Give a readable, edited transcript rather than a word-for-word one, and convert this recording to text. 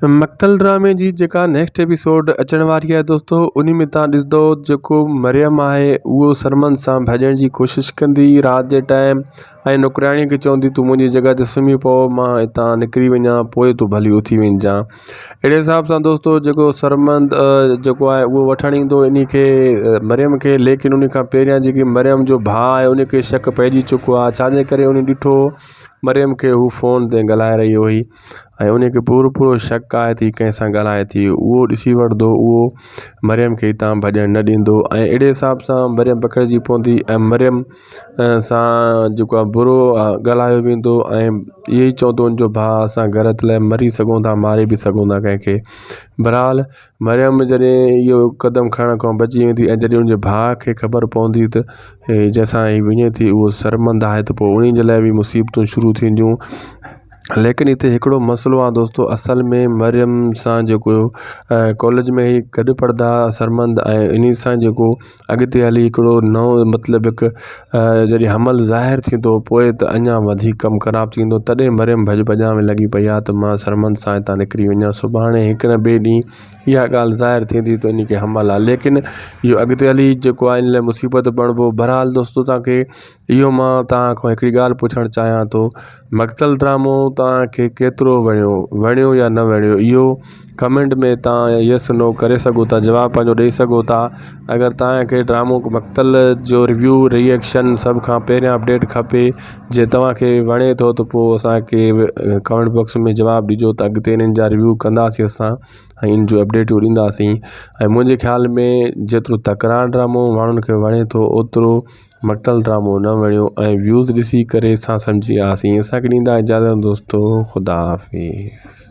مقتل ڊرامي جي جيڪا نيڪسٽ ايپيسوڊ اچڻ واري آهي دوستو انهي ۾ تان ڏسندو جيڪو مريم آهي اهو سرمد سان ڀڄڻ جي ڪوشش ڪندي رات جي ٽائيم ۽ نوڪرياڻي کي چوندي تون منهنجي جڳهه تي سمهي پئو مان هتان نڪري وڃان پوء تون ڀلي اٿي وڃجان اهڙي حساب سان دوستو جيڪو سرمد جيڪو آهي اهو وٺڻ ايندو انهي کي مريم کي ليڪن انهي کان پهريان جيڪي مريم جو ڀاء آهي انهي کي شڪ پئجي چڪو آهي ڇاجي ڪري انهي ڏٺو مريم کي هو فون تي ڳالهائي رهي هئي ۽ ان کي پورو پورو شڪ آهي ته هي ڪنهن سان ڳالهائي ٿي اهو ڏسي وٺندو اهو مريم کي هتان ڀڄڻ نه ڏيندو ۽ اهڙي حساب سان مريم پڪڙجي پوندي ۽ مريم سان جيڪو آهي برو ڳالهايو ويندو ۽ اهو ئي چوندو ان جو ڀاء اسان غيرت لاءِ مري سگهون ٿا ماري به سگهون ٿا ڪنهن کي بهرحال مريم جڏهن اهو قدم کڻڻ کان بچي ويندي ۽ جڏهن ان جي ڀاء کي خبر پوندي ته جنهن سان هي وڃي ٿي اهو سرمد آهي ته پوء ان جي لاءِ به مصيبتون شروع ٿينديون ليڪن هتي هڪڙو مسئلو آهي دوستو اصل ۾ مريم سان جيڪو ڪاليج ۾ هي گڏ پڙهندا هئا سرمد ۽ انهي سان جيڪو اڳتي هلي هڪڙو نئون مطلب هڪ جڏهن حمل ظاهر ٿيندو پوءِ ته اڃا وڌيڪ ڪم خراب ٿيندو تڏهن مريم ڀڄ ڀڄان ۾ لڳي پئي آهي ته مان سرمد سان هتان نڪري وڃان سڀاڻي هڪ نه ٻئي ڏينهن اها ڳالهه ظاهر ٿيندي ته ان کي حمل آهي ليڪن اهو اڳتي هلي جيڪو آهي ان لاءِ مصيبت بڻبو بهرحال دوستو توهان کي اهو مان توهان کان هڪڙي ڳالهه پڇڻ چاهيان ٿو مقتل ڊرامو توهان کي ڪيترو وڻيو وڻيو يا نه وڻيو اهو ڪمينٽ ۾ توهان يس نو ڪري سگهو ٿا جواب پنهنجو ڏئي سگهو ٿا اگر توهان کي ڊرامو مقتل جو ريويو ري ايڪشن سڀ کان پهريان اپڊيٽ کپي جي توهان کي وڻي ٿو ته پوءِ اسانکي ڪمينٽ باڪس ۾ جواب ڏجو ته اڳتي انهن جا ريويو ڪنداسين اسان ۽ ان جون اپڊيٽون ڏينداسين ۽ منهنجي خيال ۾ جيترو تڪرار ڊرامو ماڻهن کي وڻي ٿو اوترو مقتل ڊرامو نه وڻيو ۽ ويوز ڏسي ڪري اسان سمجهي وياسين اسان کي ڏيندا اجازت دوستو خدا حافظ.